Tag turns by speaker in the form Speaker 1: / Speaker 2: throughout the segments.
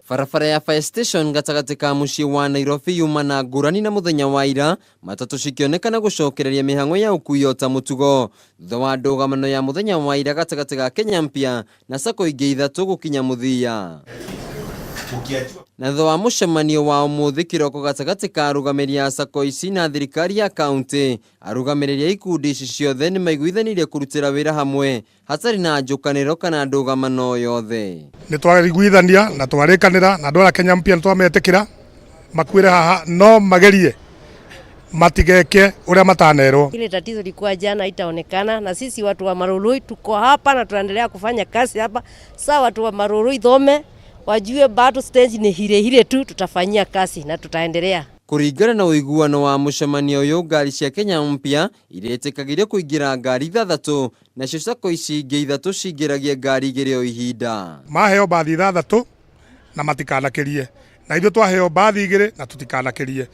Speaker 1: Barabara ya Fire Station gatagatĩ ka mũciĩ wa Nairobi yuma na ngũrani na mũthenya wa ira, matatũ cikĩonekana gũcokereria mĩhang'o ya ũkui o ta mũtugo thutha wa ndũgamano ya mũthenya wa ira gatagatĩ ga Kenya Mpya na sacco ingĩ ithatũ gũkinya mũthia. Na thutha wa mũcemanio wa ũmũthĩ kĩroko gatagatĩ ka arũgamĩrĩri a sacco ici na thirikari ya kaunti, arũgamĩrĩri a ikundi ici ciothe nĩ maiguithanirie kũrutĩra wĩra hamwe hatarĩ na njũkanĩro kana ndũgamano yothe.
Speaker 2: Nĩ twariguithania na twarĩkanĩra na andũ arĩa Kenya Mpya nĩ twametĩkĩra makuĩre haha, no magerie matigeke ũrĩa matanerwo.
Speaker 3: Ile tatizo likuwa jana itaonekana, na sisi watu wa Marurui tuko hapa na tunaendelea kufanya kazi hapa. Saa watu wa Marurui Thome wajue bado stage ni hile hile tu, tutafanyia kazi na tutaendelea.
Speaker 1: Kũringana na ũiguano wa mũcemanio ũyũ, ngari cia Kenya Mpya iretĩkagĩrio kũingĩra ngari ithathatũ, nacio sacco ici ingĩ ithatũ cingĩragie ngari igĩrĩ o ihinda.
Speaker 2: Maheo bathi ithathatũ na matikanakĩrie, na ithuĩ twaheo bathi igĩrĩ na tũtikanakĩrie,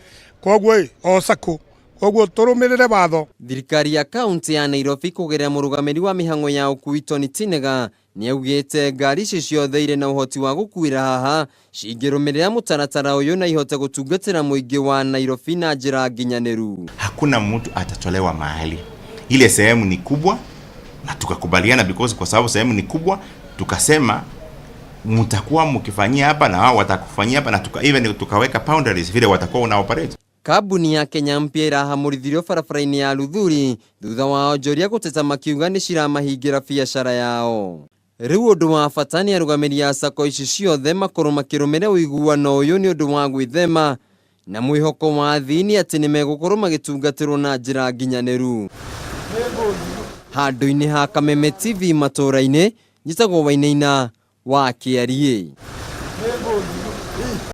Speaker 2: koguo ĩ o sacco, koguo tũrũmĩrĩre watho.
Speaker 1: Thirikari ya kaunti ya Nairobi kũgerera mũrũgamĩri wa mĩhang'o ya ũkui Tony Tinega nĩaugĩte ngari ici ciothe irĩ na ũhoti wa gũkuĩra haha cingĩrũmĩrĩra mũtaratara ũyũ na ihote gũtungatĩra mũingĩ wa Nairobi na njĩra nginyanĩru.
Speaker 4: Hakuna mtu atatolewa mahali. Ile sehemu ni kubwa na tukakubaliana, because kwa sababu sehemu ni kubwa, tukasema mtakuwa mkifanyia hapa na wao watakufanyia hapa, na even tukaweka boundaries vile watakuwa una operate.
Speaker 1: Kambuni ya Kenya Mpya ĩrahamũrithirio barabara-inĩ ya Luthuri thutha wa onjoria gũteta makiuga nĩ ciramahingĩra biacara yao. Rĩu ũndũ wa bata nĩ arũgamĩrĩri a sacco ici ciothe makorwo makĩrũmĩrĩra ũiguano ũyũ nĩ ũndũ wa gwĩthema na mwĩhoko wa athii nĩ atĩ nĩmegũkorwo magĩtungatĩrwo na njĩra nginyanĩru. Handũ-inĩ ha Kameme TV matũũra-inĩ, njĩtagwo Wainaina wa Kĩariĩ.